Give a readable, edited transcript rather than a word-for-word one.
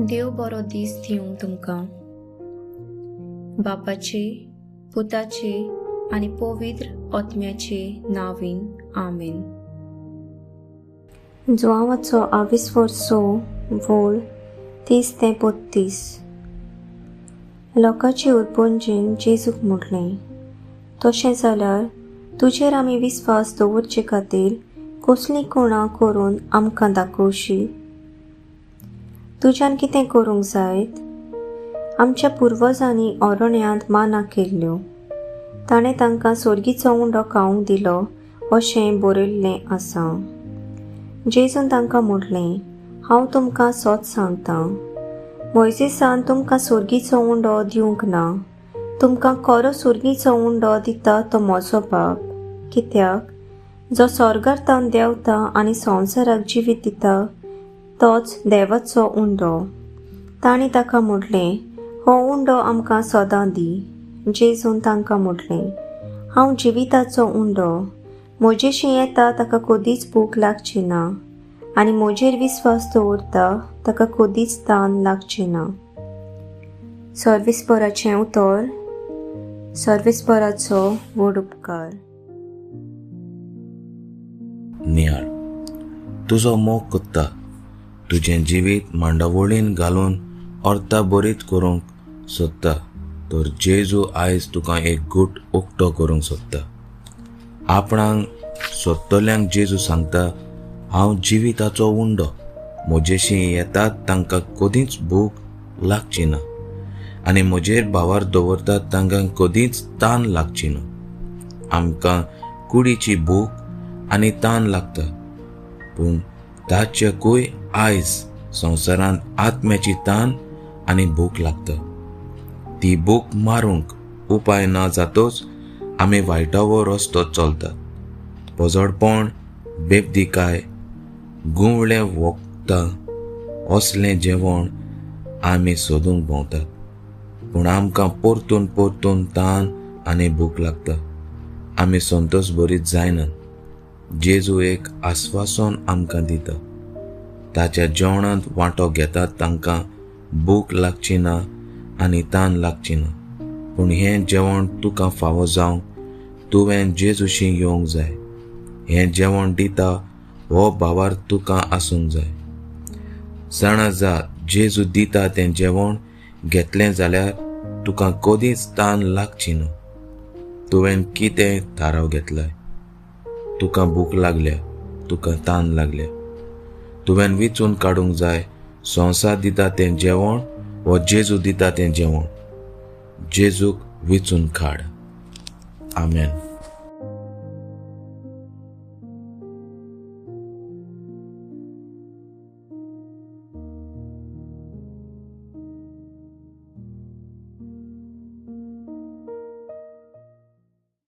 देव बरो दीस दिवं तुमकां. बापाचे, पुताचे आनी पवित्र आत्म्याचे नांवान, आमेन. जुवांवाचो आविस्वर 6 वोळ 30 ते 32. लोकांचे उरपोंजेन जेजूक म्हटलें, तशें जाल्यार तुजेर आमी विस्वास दवरचे खातीर कसलीं कोणां करून आमकां दाखोवशी? तुज्यान कितें करूंक जायत? आमच्या पुर्वजांनी अरण्यांत माना केल्ल्यो, ताणें तांकां सोर्गीचो उंडो खावंक दिलो अशें बरयल्लें आसा. जेजून तांकां म्हटलें, हांव तुमकां सत सांगतां, मोयजेसान तुमकां सोर्गीचो उंडो दिवंक ना, तुमकां खरो सोर्गीचो उंडो दिता तो म्हजो बाप. कित्याक जो स्वर्गार तावन देंवता आनी संवसाराक जिवीत दिता तोच देवाचो उंडो. तांणी ताका म्हटलें, हो उंडो आमकां सदां दी. जेजून तांकां म्हटलें, हांव जिविताचो उंडो, म्हजेशी येता ताका कदीच भूक लागची ना आनी म्हजेर विस्वास दवरता ताका कदीच तान लागची ना. सर्विसपराचें उतर. सर्विसपराचो व्हड उपकार. नियाळ तुजो मोग कोत्ता, तुजें जिवीत मांडावळीन घालून अर्था बरीत करूंक सोदता, तर जेजू आयज तुका एक गुट उक्तो करूंक सोदता. आपणाक सोदतल्यांक जेजू सांगता, हांव जिविताचो उंडो, म्हजेशी येतात तांकां कदींच भूक लागची ना आनी म्हजेर भावार दवरतात तांकां कदींच तान लागची ना. आमकां कुडीची भूक आनी तान लागता, पूण ताच्याकूय आयज संवसारांत आत्म्याची तान आनी भूक लागता. ती भूक मारूंक उपाय ना जातोच आमी वायटावो रस्तो चलतात. पजडपण, बेबदीकाय, गुंवळें वखदां असलें जेवण आमी सोदूंक भोंवतात, पूण आमकां परतून परतून तान आनी भूक लागता. आमी संतोश बरीत जायना. जेजू एक आस्वासन आमकां दिता, ताच्या जेवणांत वांटो घेतात तांकां भूक लागची ना आनी तान लागची ना. पूण हें जेवण तुका फावो जावंक तुवें जेजूशी येवंक जाय. हें जेवण दिता हो भावार तुका आसूंक जाय. जाणा जा, जेजू दिता तें जेवण घेतलें जाल्यार तुका कदीच तान लागची ना. तुवें कितें थाराव घेतलाय? तुका भूक लागल्या, तुका तान लागल्या. तुवें विचून काडूंक जाय, संवसार दिता तें जेवण वो जेजू दिता तें जेवण. जेजूक विचून काड. आमेन.